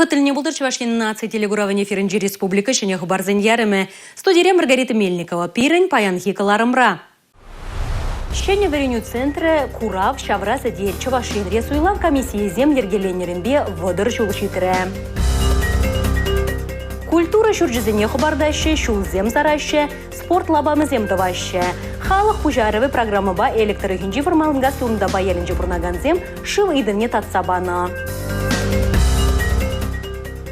Вӑхӑт тӗлне пултӑр Чӑваш Ен наци телекуравӗн эфирӗнчи республика ҫӗнӗ хыпарсен ярӑмӗ. Студире Маргарита Мельникова. Пирӗн паянхи кӑларӑмра. Ҫӗнӗ вӗренӳ центрӗ, курав, ҫавра сӗтел Чӑваш Енре суйлав комиссийӗсем йӗркеленнӗренпе 30 ҫул ҫитрӗ. Культура ҫурчӗсене хӑпартаҫҫӗ, ҫулсем сараҫҫӗ, спорт лапамӗсем тӑваҫҫӗ. Халӑх пуҫарӑвӗ программӑпа Элӗк тӑрӑхӗнчи Вӑрманкас Юнтапа ялӗнче пурӑнакансем шыв ыйтӑвне татса панӑ.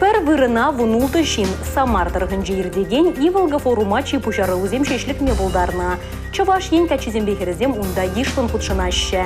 Пӗр вырӑна вунултӑ ҫын Самар тӑрӑхӗнче иртекен Иволга форума чи пуҫаруллисем ҫеҫ лекме пултарнӑ. Чӑваш Ен каччисемпе хӗрӗсем унта йышлӑн хутшӑнаҫҫӗ.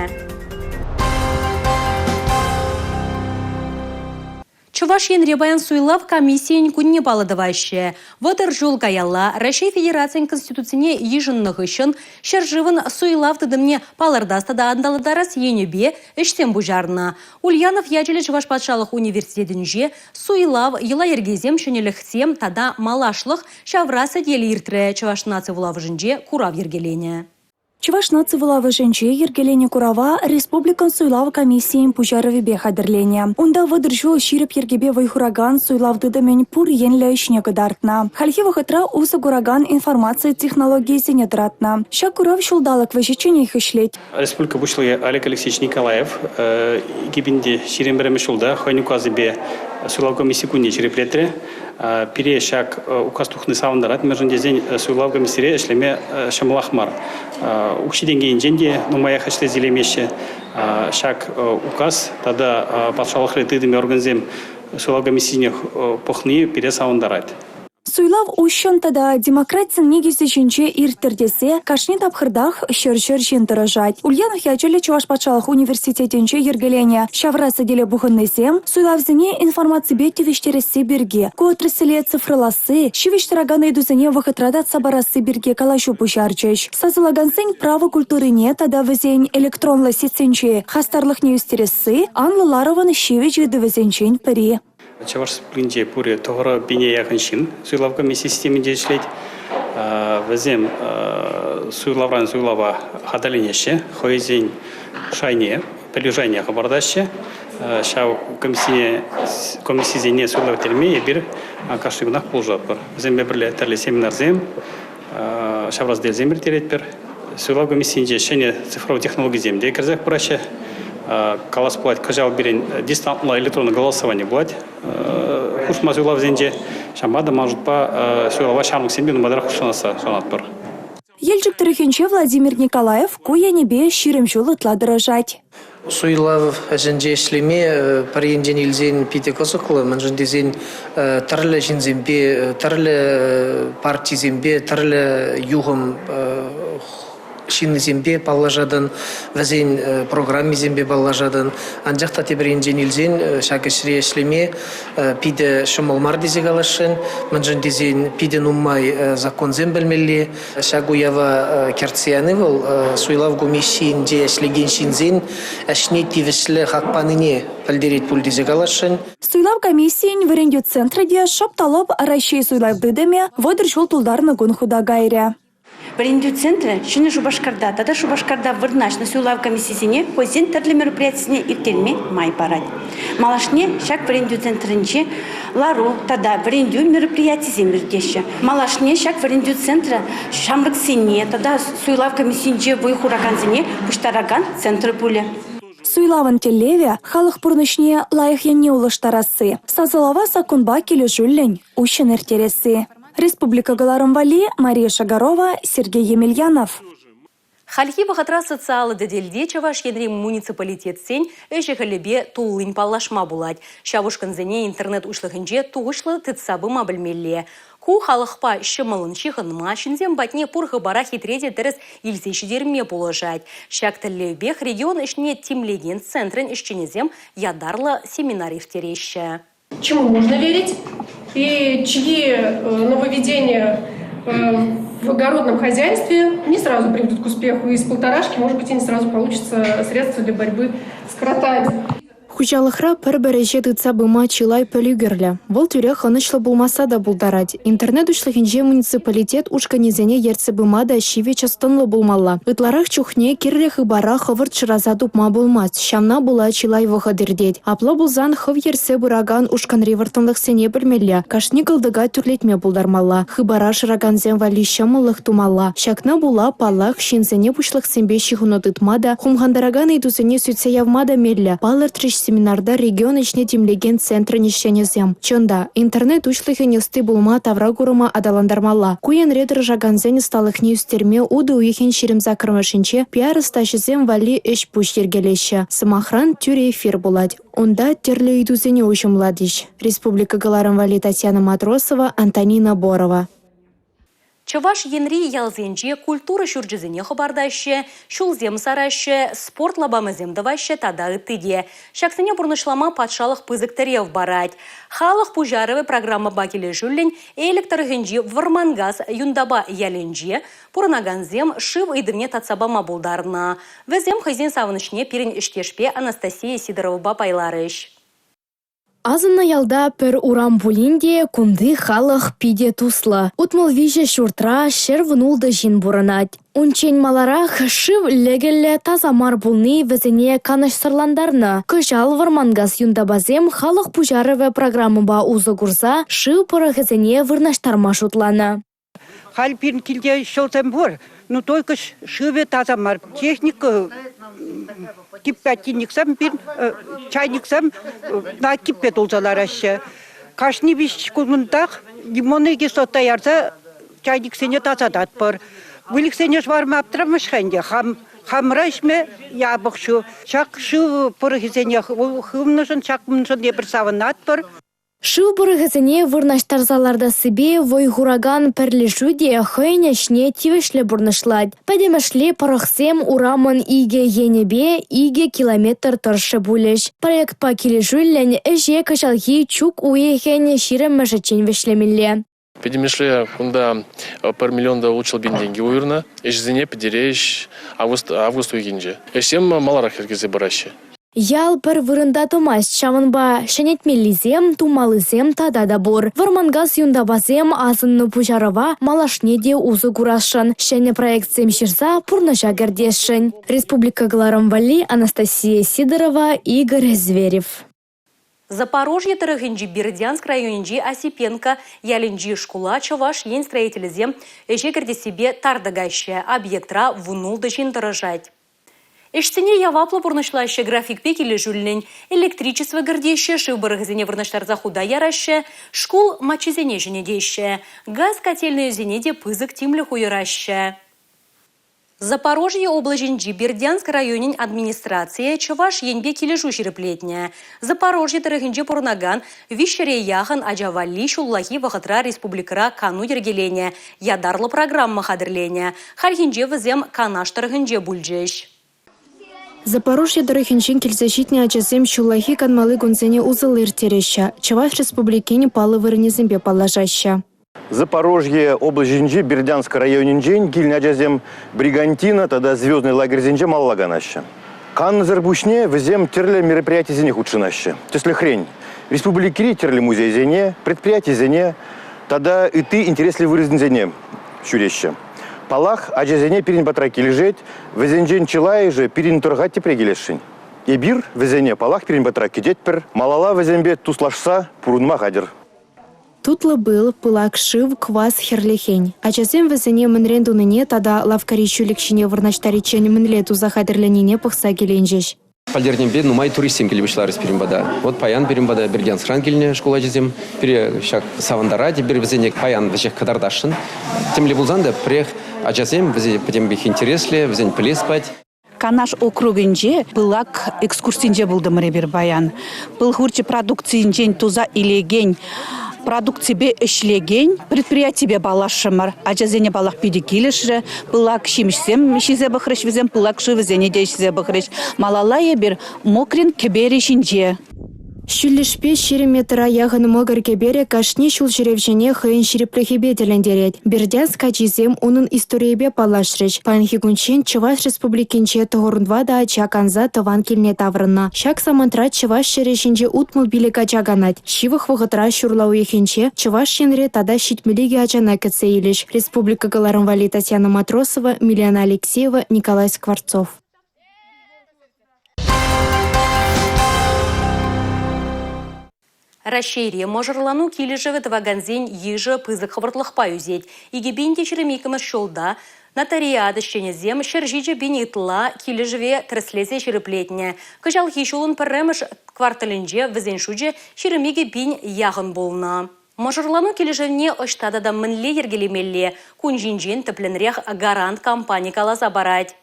Чӑваш Енре паян суйлав комиссийӗн кунне паллӑ тӑваҫҫӗ. 30 ҫул каялла Раҫҫей Федерацийӗн Конституцине йышӑннӑ хыҫҫӑн ҫӗршывӑн суйлав тытӑмне палӑртас тата аталантарас енӗпе ӗҫсем пуҫарнӑ. Ульянов ячӗллӗ Чӑваш патшалӑх университетӗнче суйлав, йӑла-йӗркесем, ҫӗнӗлӗхсем тата малашлӑх ҫавра сӗтел иртрӗ. Чӑваш наци вулавӑшӗнче курав йӗркеленӗ. Чӑваш наци вулавӑшӗнче йӗркеленӗ курава республикӑн суйлав комиссийӗн пуҫарӑвӗпе хатӗрленӗ. Унта 30 ҫул ҫирӗп йӗркепе вӑй хуракан суйлав тытӑмӗн пур енлӗ ӗҫне кӑтартнӑ. Хальхи вӑхӑтра усӑ куракан информаци технологийӗсене тӑратнӑ. Ҫак курав ҫулталӑк вӗҫӗчченех ӗҫлет. Республика Пуҫлӑхӗ Олег Алексеевич Николаев 2021 ҫулта хӑйӗн указӗпе суйлав комисси кунне ҫирӗплетрӗ. Пире ҫак указ тухни савӑнтарать, мӗншӗн тесен суйлав комиссире ӗҫлеме ҫӑмӑлах мар. Укҫи-тенки енчен те нумаях ӗҫлесе илеймеҫҫӗ. Ҫак указ тата патшалӑхри тытӑмӗ органсем суйлав комиссине пӑхни пире савӑнтарать. Суйлав уҫҫӑн тата демократин никӗсӗ ҫинче ирттӗр тесе кашни тапхӑртах ҫӗр-ҫӗр ҫын тӑрӑшать. Ульянов ячӗллӗ Чӑваш патшалӑх университетӗнче йӗркеленӗ ҫавра сӗтеле пухӑннисем суйлавсене информаципе тивӗҫтересси пирки, ку отрасле цифрӑласси, ҫивӗч тӑракан ыйтусене вӑхӑтра татса парасси пирки калаҫу пуҫарчӗҫ. Сасӑлакансен право культурине тата вӗсен электронлӑ сетьсенчи хастарлӑхне ӳстересси анлӑ ларӑвӑн ҫивӗч ыйтӑвӗсенчен пӗри. Чӑваш Республикинче пурӗ тӑхӑр пине яхӑн ҫын суйлав комисси системинче ӗҫлет. Вӗсем суйлавран суйлава хатӗрленеҫҫӗ, хӑйсен шайне, пӗлӳ шайне хӑпартаҫҫӗ. Ҫав комиссине, комиссисене суйлав ирттерме эпир кашни кунах пулӑшатпӑр. Вӗсемпе пӗрле тӗрлӗ семинарсем, ҫавра сӗтелсем ирттеретпӗр. Суйлав комиссийӗнче ҫӗнӗ цифровой технологисем те кӗрсех пыраҫҫӗ. Калас пулать, кӑҫал пирӗн дистантлӑ электронлӑ голосовани пулать хушма суйлавсенче. Ҫавӑнпа та ман шутпа суйлава ҫамрӑксем те нумайтарах хутшӑнасса шанатпӑр. Елчӗк тӑрӑхӗнче Владимир Николаев ку енӗпе 20 ҫул ытла тӑрӑшать. Суйлав ӗҫӗнче ӗҫлеме пӗр енчен илсен питӗ кӑсӑклӑ, мӗншӗн тесен тӗрлӗ ҫынсемпе, тӗрлӗ партисемпе, тӗрлӗ юхӑм ҫыннисемпе паллашатӑн, вӗсен программисемпе паллашатӑн. Анчах та тепӗр енчен илсен ҫак ӗҫре ӗҫлеме питӗ ҫӑмӑл мар тесе каласшӑн, мӗншӗн тесен питӗ нумай законсем пӗлмелле. Ҫак уява кӗртсе яни вӑл суйлав комиссийӗнче ӗҫлекен ҫынсен ӗҫне тивӗҫлӗ хак панине пӗлтерет пуль тесе каласшӑн. Суйлав комиссийӗн вӗрентӳ центрӗ те шӑп та лӑп Раҫҫей суйлав тытӑмӗ 30 ҫул тултарнӑ кун хута кайрӗ. Вӗрентӳ центрӗ Ҫӗнӗ Шупашкарта тата Шупашкарта вырнаҫнӑ суйлав комиссисене хӑйсен тӗрлӗ мероприятисене ирттерме май парать. Малашне ҫак вӗрентӳ центрӗнче лару тата вӗрентӳ мероприятисем иртеҫҫӗ. Малашне ҫак вӗрентӳ центрӗ ҫамрӑксене тата суйлав комиссийӗнче вӑй хуракансене пуҫтаракан центр пулӗ. Суйлавӑн тӗллевӗ – халӑх пурнӑҫне лайӑх енне улӑштарасси, сасӑлава саккунпа килӗшӳллӗн уҫҫӑн ирттересси. Республика кӑларӑм валли Мария Шагарова, Сергей Емельянов. Хальхи вӑхӑтра социаллӑ тетелте Чӑваш Енри муниципалитетсен ӗҫӗ-хӗлӗпе туллин паллашма пулать. Ҫав ушкӑнсене интернет уҫлӑхӗнче тухӑҫлӑ тытса пыма пӗлмелле. Ку халӑхпа ҫӑмӑллӑн ҫыхӑнма, ҫынсем патне пур хыпара хитре те тӗрӗс илсе ҫитерме пулӑшать. Ҫак тӗллевпех регион ӗҫне тимлекен центрӗн ӗҫченӗсем ятарлӑ семинар ирттереҫҫӗ. Чему можно верить и чьи нововведения в огородном хозяйстве не сразу приведут к успеху. Из полторашки, может быть, и не сразу получится средства для борьбы с кротами. Хуҫалӑхра пӗр-пӗр ӗҫе тытса пыма чылай пӗлӳ кирлӗ. Вӑл тӳрех ӑнӑҫлӑ пулмасса та пултарать. Интернет уҫлӑхӗнче муниципалитет ушкӑнӗсене ертсе пыма та ҫивӗч ӑс-тӑнлӑ пулмалла. Ытларах чухне кирлӗ хыпара хӑвӑрт шыраса тупма пулмасть, ҫавна пула чылай вӑхӑт иртет. Апла пулсан хӑв ертсе пыракан ушкӑнри вӑрттӑнлӑхсене пӗлмелле, кашни кӑлтӑка тӳрлетме пултармалла, хыпара шыракансем валли ҫӑмӑллӑх тумалла. Ҫакна пула, паллах, ҫынсене пуҫлӑхсемпе ҫыхӑну тытма та, хумхантаракан ыйтусене сӳтсе явма та меллӗ, палӑртрӗҫ семинарта регион ӗҫне тимлекен центрӑн ӗҫченӗсем. Чӑн та, интернет уҫлӑхӗн ӑсти пулма тавра курӑма аталантармалла. Ку енре тӑрӑшакансен ӑсталӑхне ӳстерме утӑ уйӑхӗн 28-мӗшӗнче пиар-ӑстаҫӑсем валли ӗҫ-пуҫ йӗркелеҫҫӗ. Сӑмахран, тӳрӗ эфир пулать. Унта тӗрлӗ ыйтусене уҫӑмлатӗҫ. Республика кӑларӑм валли Татьяна Матросова, Антонина Борова. Чӑваш Енри ялсенче культура ҫурчӗсене хӑпартаҫҫӗ, ҫулсем сараҫҫӗ, спорт лапамӗсем тӑваҫҫӗ тата ытти те. Ҫаксене пурнӑҫлама патшалӑх пысӑк тӗрев парать. Халӑх пуҫарӑвӗ программӑпа килӗшӳллӗн Элӗк тӑрӑхӗнчи Вӑрманкас Юнтапа ялӗнче пурӑнакансем шыв ыйтӑвне татса пама пултарнӑ. Вӗсем хӑйсен савӑнӑҫне пирӗн ӗҫтешпе Анастасия Сидоровӑпа пайларӗҫ. Асӑннӑ ялта пӗр урам пулин те кунти халӑх питӗ туслӑ. 63 ҫуртра 116 ҫын пурӑнать. Унччен маларах шыв лӗкӗллӗ таса мар пулни вӗсене канӑҫсӑрлантарнӑ. Кӑҫал Вӑрманкас Юнтапасем халӑх пуҫарӑвӗ программӑпа усӑ курса шыв пӑрӑхӗсене вырнаҫтарма шутланӑ. Халь пирӗн килте ҫӑлсем пур, но только шывӗ таса мар. Техника кипятильниксем пирӗн, чайниксем на киппе тулса лараҫҫӗ. Кашни виҫ кунтах лимонный кислота ярса чайниксене тасататпӑр. Выльӑхсене шӑварма аптӑрамасть-ха ӗнтӗ. Хам хамӑра ӗҫме япӑх ҫу. Ҫак шыв пӑрӑхӗсене хывнӑшӑн, ҫакӑншӑн эпир савӑнатпӑр. Шыв пӑрӑхӗсене вырнаҫтарса лартассипе вӑй хуракан пӗрлешӳ те хӑйӗн ӗҫне тивӗҫлӗ пурнӑҫлать. Пӗтӗмӗшле пӑрӑхсем урамӑн икӗ енӗпе 2 километр тӑршшӗ пулӗҫ. Проектпа килӗшӳллӗн ӗҫе кӑҫалхи чӳк уйӑхӗн 20-мӗшӗччен вӗҫлемелле. Пӗтӗмӗшле кунта 1 миллион та 600 пин тенкӗ уйӑрнӑ. Ӗҫсене пӗтереҫ август, август уйӑхӗнче. Ӗҫсем маларах йӗркелесе пыраҫҫӗ. Ял пӗр вырӑнта тӑмасть, ҫавӑнпа ҫӗнетмеллисем, тумаллисем тата та пур. Вӑрманкас Юнтапасем асӑннӑ пуҫарӑва малашне те усӑ курасшӑн, ҫӗнӗ проектсем ҫырса пурнӑҫа кӗртесшӗн. Республика кӑларӑм валли Анастасия Сидорова, Игорь Зверев. Запорожье тӑрӑхӗнчи Бердянск районӗнчи Осипенко ялӗнчи шкула Чӑваш Ен строителӗсем ӗҫе кӗртессипе тар тӑкаҫҫӗ. Объектра 16 ҫын тӑрӑшать. Ӗҫсене яваплӑ пурнӑҫлаҫҫӗ графикпе килӗшӳллӗн. Электричество кӗртеҫҫӗ, шыв пӑрӑхӗсене вырнаҫтарса хута яраҫҫӗ, шкул маччисене ҫӗнетеҫҫӗ. Газ котельнӑйӗсене те пысӑк тимлӗх уйӑраҫҫӗ. Запорожье облаҫӗнчи Бердянск районӗн администрацийӗ Чӑваш Енпе килӗшӳ ҫирӗплетнӗ. Запорожье тӑрӑхӗнче пурӑнакан виҫҫӗре яхӑн ача валли ҫуллахи вӑхӑтра республикӑра кану йӗркеленӗ, ятарлӑ программа хатӗрленӗ. Хальхинче вӗсем Канаш тӑрӑхӗнче пулчӗҫ. Запорожье тӑрӑхӗнчен килсе ҫитнӗ ачасем ҫуллахи канмалли кунсене усӑллӑ ирттереҫҫӗ, Чӑваш Республикин паллӑ вырӑнӗсемпе паллашаҫҫӗ. Запорожье облаҫӗнчи Бердянск районӗнчен килнӗ ачасем Бригантина тата Звездный лагерьсенче малалла канаҫҫӗ. Каннӑсӑр пуҫне вӗсем тӗрлӗ мероприятисене хутшӑнаҫҫӗ. Тӗслӗхрен, республикӑри тӗрлӗ музейсене, предприятисене тата ытти интереслӗ вырӑнсене ҫӳреҫҫӗ. Паллах, ачасене пирӗн патра килӗшет, вӗсенчен чылайӑшӗ пирӗн тӑрӑха тепре килесшӗн. Эпир вӗсене, паллах, пирӗн патра кӗтетпӗр, малалла вӗсемпе туслашса пурӑнма хатӗр. Тутлӑ пыл, пылак шыв, квас хӗрлӗхен. Ачасем вӗсене мӗнрен тунине тата лавккари ҫӳлӗк ҫине вырнаҫтариччен мӗнле туса хатӗрленине пӑхса киленчӗҫ. Пӗлтӗртенпе нумай туристсем киле пуҫларӗҫ пирӗн пата. Вот паян пирӗн пата Бердянскран килнӗ шкул ачисем. Пире ҫак савӑнтарать. Эпир вӗсене паян вӗҫех кӑтартасшӑн. Темле пулсан та пӗрех ачасем вӗсене пӗтӗмпех интереслӗ, вӗсен пӗлес пать. Канаш округӗнче пылак экскурсинче пултӑмӑр эпир паян. Пыл хурчӗ продукцийӗнчен туса илекен продукципе ӗҫлекен предприятипе паллашрӑмӑр. Ачасене, паллах, питӗ килӗшрӗ. Пылак ҫимӗҫсем ҫисе пӑхрӗҫ вӗсем, пылак шывӗсене те ӗҫсе пӑхрӗҫ. Малалла эпир Мокрин кӗперӗ ҫинче. Ҫӳллӗшпе 20 метра яхӑн мӑкӑр кӗперӗ кашни ҫул ҫӳревҫӗне хӑйӗн ҫирӗплӗхӗпе тӗлӗнтерет. Бердянск ачисем унӑн историйӗпе паллашрӗҫ. Паянхи кунччен Чӑваш Республикинче 94 ача канса тӑван килне таврӑннӑ. Ҫак самантра чӑваш ҫӗрӗ ҫинче 65 ача канать. Ҫывӑх вӑхӑтра ҫурла уйӑхӗнче Чӑваш Енре тата 72 ачана кӗтсе илӗҫ. Республика кӑларӑм валли Татьяна Матросова, Милена Алексеева, Николай Скворцов. Раҫҫейре мӑшӑрлану килӗшӗвӗ тӑвакансен йышӗ пысӑк хӑвӑртлӑхпа ӳсет. 2022 ҫулта нотариат ӗҫченӗсем 107 пин ытла килӗшӗве тӗрӗслесе ҫирӗплетнӗ. Кӑҫалхи ҫулӑн пӗрремӗш кварталӗнче вӗсен шучӗ 22 пин яхӑн пулнӑ. Мӑшӑрлану килӗшӗвне ӑҫта тата мӗнле йӗркелемелле? Кун ҫинчен тӗплӗнрех «Гарант» компани каласа парать.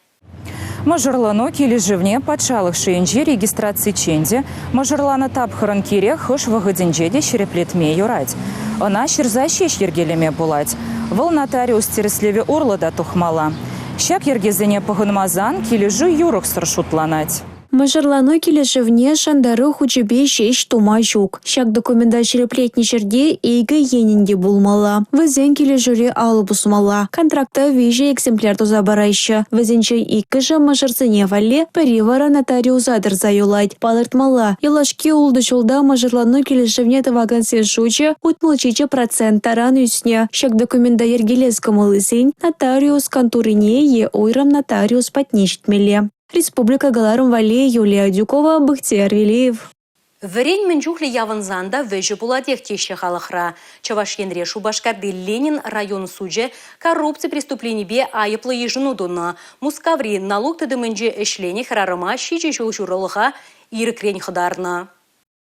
Мӑшӑрлану килӗшӗвне патшалӑх шайӗнче регистрациччен те, мӑшӑрланӑ тапхӑрӑн кирек хӑш вӑхӑтӗнче те ҫирӗплетме юрать. Ӑна ҫырса ҫеҫ йӗркелеме пулать. Вӑл нотариус тӗрӗслевӗ урлӑ та тухмалла. Ҫак йӗркесене пӑхӑнмасан килӗшӳ юрӑхсӑр шутланать. Мӑшӑрлану килӗшӗвне шантару хучӗпе ҫеҫ тума ҫук. Ҫак документа ҫирӗплетнӗ ҫӗрте икӗ енӗн те пулмалла. Вӗсен килӗшӳре алӑ пусмалла. Контракта виҫӗ экземпляр туса параҫҫӗ. Вӗсенчен иккӗшӗ мӑшӑрсене валли, пӗри вара нотариуса тӑрса юлать. Палӑртмалла, юлашки ултӑ ҫулта мӑшӑрлану килӗшӗвне тӑвакансен шучӗ 67 процент таран ӳснӗ. Ҫак документа йӗркелес кӑмӑллисен нотариус кантурине е уйрӑм нотариус патне ҫитмелле. Республика кӑларӑм валли Юлия Адюкова, Бахтияр Велиев. Вӗрен мӗн чухлӗ явӑнсан та вӗҫӗ пулатех теҫҫӗ халӑхра. Чӑваш Енре Шупашкарти Ленин район сучӗ коррупци преступленипе айӑплӑ йышӑну тунӑ. Мускаври налук тытӑмӗнче ӗҫленӗ хӗрарӑма ҫичӗ ҫул ҫурӑлӑха ирӗкрен хӑтарнӑ.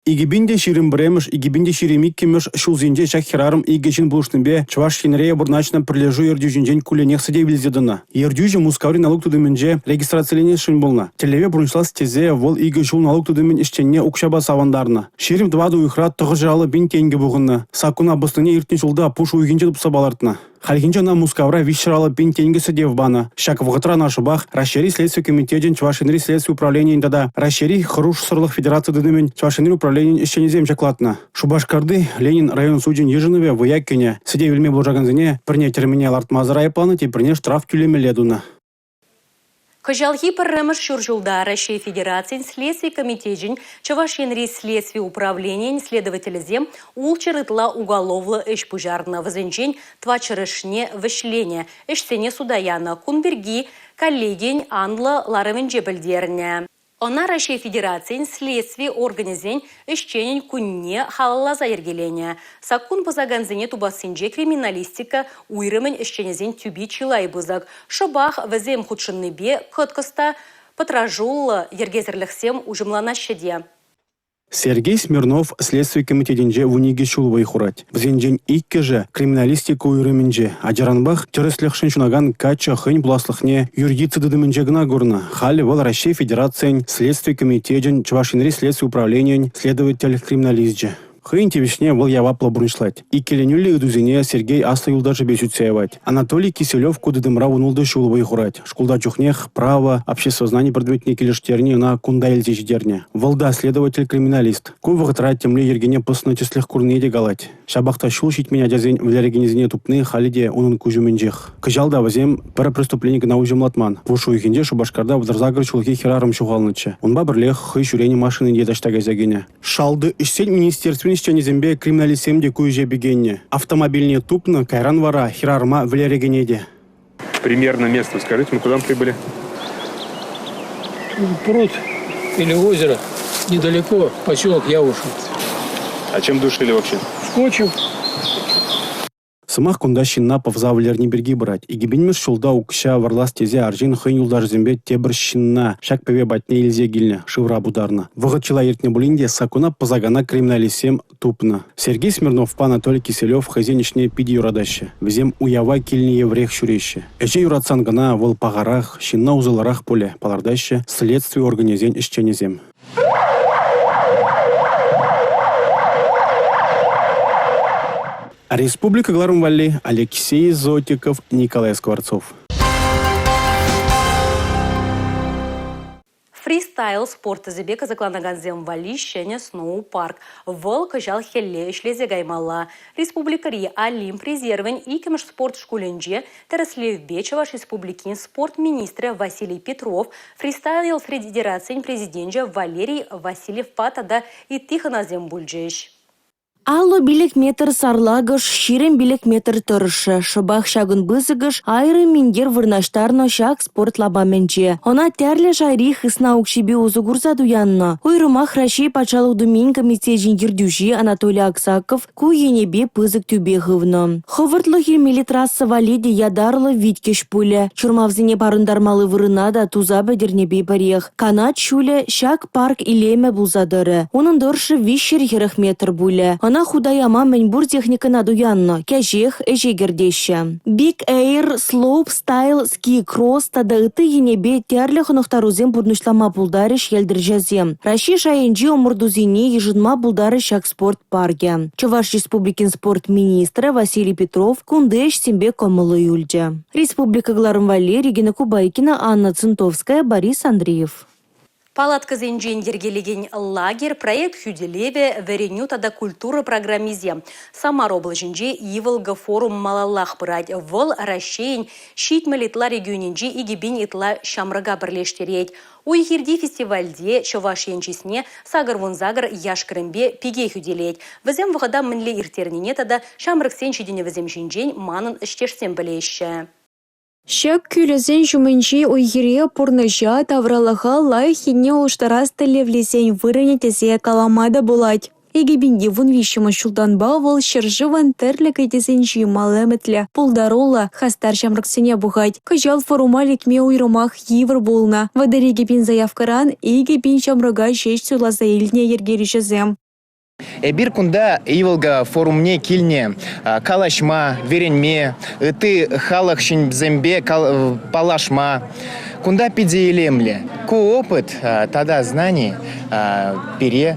2021-мӗш, 2022-мӗш ҫулсенче ҫак хӗрарӑм икӗ ҫын пулӑшнипе Чӑваш Енре вырнаҫнӑ пӗрлешӳ ертӳҫинчен кулленех сӗтев илсе тӑнӑ. Ертӳҫӗ Мускаври налук тытӑмӗнче регистрациленесшӗн пулнӑ. Тӗллеве пурнӑҫлас тесе вӑл икӗ ҫул налук тытӑмӗн ӗҫченне укҫапа савӑнтарнӑ. 24 уйӑхра 950 пин тенкӗ пухӑннӑ. Саккуна пӑснине иртнӗ ҫулта пуш уйӑхӗнче тупса палӑртнӑ. Хальхинче ӑна Мускавра 350 пин тенкӗ сӗтев панӑ. Ҫак вӑхӑтра ӑна шӑпах Раҫҫейри Следстви комитечӗн Чӑваш Енри следстви управленийӗн тата Раҫҫейри хӑрушсӑрлӑх федераци тытӑмӗн Чӑваш Енри управленийӗн ӗҫченӗсем ҫаклатнӑ. Шупашкарти Ленин район сучӗн йышӑнӑвӗ вӑя кӗнӗ. Сӗтев илме пулӑшакансене пӗрне тӗрмене лартмасӑр айӑпланӑ, теприне штраф тӳлемелле тунӑ. Кӑҫалхи пӗрремӗш ҫур ҫулта Раҫҫей Федерацийӗн Следстви комитечӗн Чӑваш Енри следстви управленийӗн следователӗсем ултҫӗр ытла уголовлӑ ӗҫ пуҫарнӑ. Вӗсенчен тӑватҫӗрӗшне вӗҫленӗ, ӗҫсене суда янӑ. Кун пирки коллегин анлӑ ларӑвӗнче пӗлтернӗ. Ӑна Раҫҫей Федерацийӗн следстви органӗсен ӗҫченӗн кунне халалласа йӗркеленӗ. Саккун пӑсакансене тупассинче криминалистика уйрӑмӗн ӗҫченӗсен тӳпи чылай пысӑк. Шӑпах вӗсем хутшӑннипе кӑткӑс та пӑтрашуллӑ йӗркесӗрлӗхсем уҫӑмланаҫҫӗ те. Сергей Смирнов следстви комитетӗнче 12 ҫул вӑй хурать. Вӗсенчен иккӗшӗ криминалистика уйрӑмӗнче. Ачаранпах тӗрӗслӗхшӗн ҫунакан каччӑ хӑйӗн пуласлӑхне юридици тытӑмӗнче кӑна курнӑ. Халӗ вӑл Раҫҫей Федерацийӗн Следстви комитечӗн Чӑваш Енри следстви управленийӗн следователь-криминалисчӗ. Хӑйӗн тивӗҫне вӑл яваплӑ пурнӑҫлать. Иккӗленӳллӗ ыйтусене Сергей аслӑ юлташӗпе сӳтсе явать. Анатолий Киселев ку тытӑмра 16 ҫул вӑй хурать. Шкулта чухнех право, обществознани предметне килӗштерни ӑна кунта илсе ҫитернӗ. Вӑл та следователь-криминалист. Ку вӑхӑтра темле йӗркене пӑснӑ тӗслӗх курнине те калать. Ҫапах та ҫул ҫитмен ачасен вӗлерекенӗсене тупни халӗ те унӑн куҫ умӗнчех. Кӑҫал та вӗсем пӗр преступлени кӑна уҫӑмлатман. Пуш уйӑхӗнче Шупашкарта 38 ҫулхи хӗрарӑм ҫухалнӑччӗ. Унпа пӗрлех хӑй ҫӳренӗ машини те таҫта кайса кӗнӗ. Шалти ӗҫсен министерствин ӗҫченӗсемпе криминалистсем те ку ӗҫе пикеннӗ. Автомобильне тупнӑ, кайран вара хӗрарӑма вӗлерекене те. Примерно место скажите, мы куда прибыли? Пруд или озеро недалеко, поселок Явушин. А чем душили вообще? Скотчем. Сӑмах кунта ҫынна пӑвса вӗлерни пирки пырать. 2000-мӗш ҫулта укҫа вӑрлас тесе арҫын хӑйӗн юлташӗсемпе тепӗр ҫынна ҫак пӗве патне илсе килнӗ, шывра путарнӑ. Вӑхӑт чылай иртнӗ пулин те саккуна пӑсакана криминалистсем тупнӑ. Сергей Смирновпа Анатолий Киселев хӑйсен ӗҫне питӗ юратаҫҫӗ. Вӗсем уява килнӗ евӗрех ҫӳреҫҫӗ. Ӗҫе юратсан кӑна вӑл пахарах, ҫынна усӑллӑрах пулӗ, палӑртаҫҫӗ следстви органӗсен ӗҫченӗсем. Республика кӑларӑм валли Алексей Зотиков, Николай Скворцов. Фристайл. Фристайл спорт тӗсӗпе кӑсӑкланакансем валли ҫӗнӗ сноупарк. Вӑл кӑҫал хӗлле ӗҫлесе каймалла. Республикӑри Олимп резервӗн иккӗмӗш спорт шкулӗнче тӗрӗслевпе Чӑваш Республикин спорт министрӗ Василий Петров, фристайл федерацийӗн президенчӗ Валерий Васильевпа тата ытти хӑнасем пулчӗҫ. 55 метр сарлакӑш, 25 метр тӑршшӗ. Шӑпах ҫакӑн пысӑкӑш аэроминтер вырнаҫтарнӑ ҫак спорт лапамӗнче. Ӑна тӗрлӗ шайри хысна укҫипе усӑ курса туяннӑ. Уйрӑмах Раҫҫей Патшалӑх Думин комитечӗн ертӳҫи Анатолий Аксаков ку енӗпе пысӑк тӳпе хывнӑ. Хӑвӑртлӑх илмелли трасса валли те ятарлӑ виткӗҫ пулӗ. Чӑрмавсене парӑнтармалли вырӑна та туса пӗтернӗпе пӗрех. Канат ҫулӗ ҫак парк илемӗ пулса тӑрӗ. Унӑн тӑршшӗ 340 метр пулӗ. Ӑна хута яма мӗн пур техникӑна туяннӑ, кӗҫех ӗҫе кӗртеҫҫӗ. Big Air, Slope Style, Ski-кросс тата ытти енӗпе тӗрлӗ хӑнӑхтарусем пурнӑҫлама пултарӗҫ йӗлтӗрҫӗсем. Раҫҫей шайӗнчи ӑмӑртусене йышӑнма пултарӗҫ ҫак спорт паркӗ. Чӑваш Республикин спорт министрӗ Василий Петров кунти ӗҫсемпе кӑмӑллӑ юлчӗ. Республика кӑларӑм валли Регина Кубайкина, Анна Цинтовская, Борис Андреев. Палаткӑсенчен йӗркелекен лагерь, проект хӳтӗлевӗ, вӗренӳ тата культура программисем. Самар облаҫӗнче Иволга форум малаллах пырать. Вӑл Раҫҫейӗн 70 ытла регионӗнчи 2000 ытла ҫамрӑка пӗрлештерет. Уй-хирти фестивальте Чӑваш Ен чысне 88 яш-кӗрӗмпе пике хӳтӗлет. Вӗсем вӑхӑта мӗнле ирттернине тата ҫамрӑксен ҫитӗнӗвӗсем ҫинчен манӑн ӗҫтешсем пӗлеҫҫӗ. Ҫак кӳлӗсен ҫумӗнчи уй-хире пурнӑҫа, тавралӑха лайӑх енне улӑштарас тӗллевлисен вырӑнӗ тесе калама та пулать. 2013-мӗш ҫултанпа вӑл ҫӗршывӑн тӗрлӗ кӗтесӗнчи мал ӗмӗтлӗ, пултаруллӑ, хастар ҫамрӑксене пухать. Кӑҫал форума лекме уйрӑмах йывӑр пулнӑ. 32 пин заявкӑран 2 пин ҫамрӑка ҫеҫ суйласа илнӗ йӗркелӳҫӗсем. Эпир кунта Иволга форумне килнӗ калаҫма, вӗренме, ытти халӑх ҫынсемпе паллашма. Кунта питӗ илемлӗ. Ку опыт тата знани пире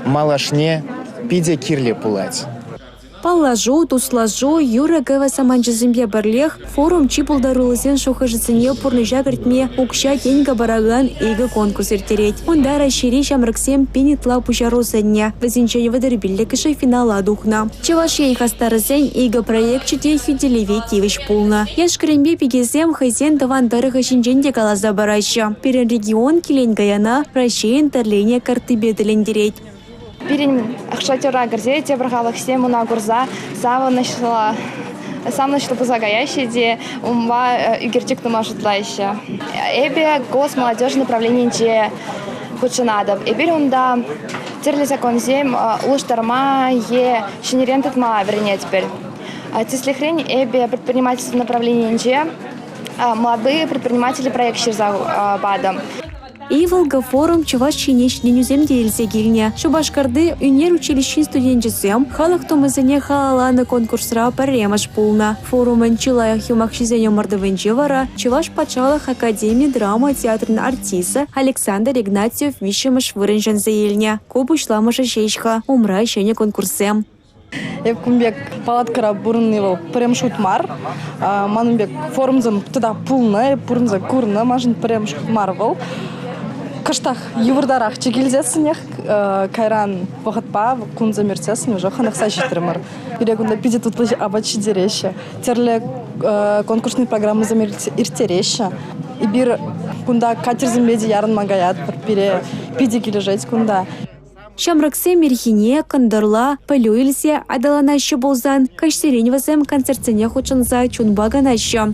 малашне питӗ кирлӗ пулать. Паллашу, туслашу, юрӑ-кӗвӗ саманчӗсемпе пӗрлех форум чи пултаруллисен шухӑшӗсене пурнӑҫа кӗртме укҫа-тенкӗ паракан икӗ конкурс ирттерет. Унта Раҫҫейри ҫамрӑксем пин ытла пуҫару сӗннӗ. Вӗсенчен 35-шӗ финала тухнӑ. Чӑваш Ен хастарӗсен икӗ проекчӗ те хӳтӗлеве тивӗҫ пулнӑ. Яш-кӗрӗмпе пикесем хӑйсен тӑван тӑрӑхӗ ҫинчен те каласа параҫҫӗ. Пирӗн регион килен-каяна Раҫҫейӗн тӗрленӗ карттипе тӗлӗнтерет. Пирӗн шатера кӗрсе тепӗр халӑхсем ӑна курса савӑнӑҫлӑ савӑнӑҫлӑ пулса каяҫҫӗ те унпа ӳкерчӗк тума шутлаҫҫӗ. Эпӗ «Голос молодежи» направленинче хутшӑнатӑп. Эпир унта тӗрлӗ законсем улӑштарма е ҫӗнӗрен тытма вӗренетпӗр. Тӗслӗхрен, эпӗ предпринимательство направленийӗнче «Молодые предприниматели» проект ҫырса патӑм. «Иволга» форум Чӑваш Ене ҫитӗнӳсем те илсе килнӗ. Шупашкарти ӳнер училищин студенчӗсем халӑх тумӗсене халалланӑ конкурсра пӗрремӗш пулнӑ. Форумӑн чи лайӑх юмахҫисен ӑмӑртӑвӗнче вара Чӑваш патшалӑх академи драма театрӗн артисчӗ Александр Игнатьев виҫҫӗмӗш вырӑн ҫӗнсе илнӗ. Ку пуҫламӑшӗ ҫеҫ-ха, умра ҫӗнӗ конкурссем. Эп кун пек палаткӑра пурӑнни вӑл пӗрремӗш хут мар. Манӑн пек форумсем тата пулнӑ, эп пурӑнса курнӑ, маншӑн пӗрремӗш хут мар вӑл. Кӑштах йывӑртарахчӗ килсессӗнех, кайран вӑхӑтпа кунсем иртсессӗн уже хӑнӑхса ҫитрӗмӗр. Пире кунта питӗ тутлӑ апат ҫитереҫҫӗ, тӗрлӗ конкурсный программӑсем ирттереҫҫӗ. Эпир кунта катерсемпе те ярӑнма каятпӑр, пире питӗ килӗшет кунта. Ҫамрӑксем ирхине, кӑнтӑрла пӗлӳ илсе аталанаҫҫӗ пулсан, каҫсерен вӗсем концертсене хутшӑнса чунпа канаҫҫӗ.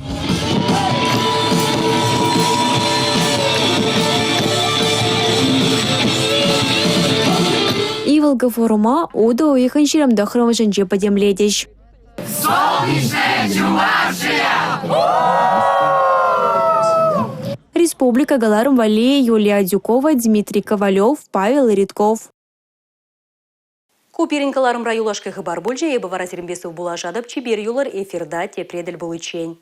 «Иволга» форума утӑ уйӑхӗн 29-мӗшӗнче пӗтӗмлетӗҫ. Солнечная Чувашия! Республика кӑларӑм валли Юлия Адюкова, Дмитрий Ковалев, Павел Ритков. Ку пирӗн кӑларӑмра юлашки хыпар пулчӗ. Эпӗ вара сирӗнпе сывпуллашатӑп. Чипер юлӑр эфирта тепре тӗл пуличчен.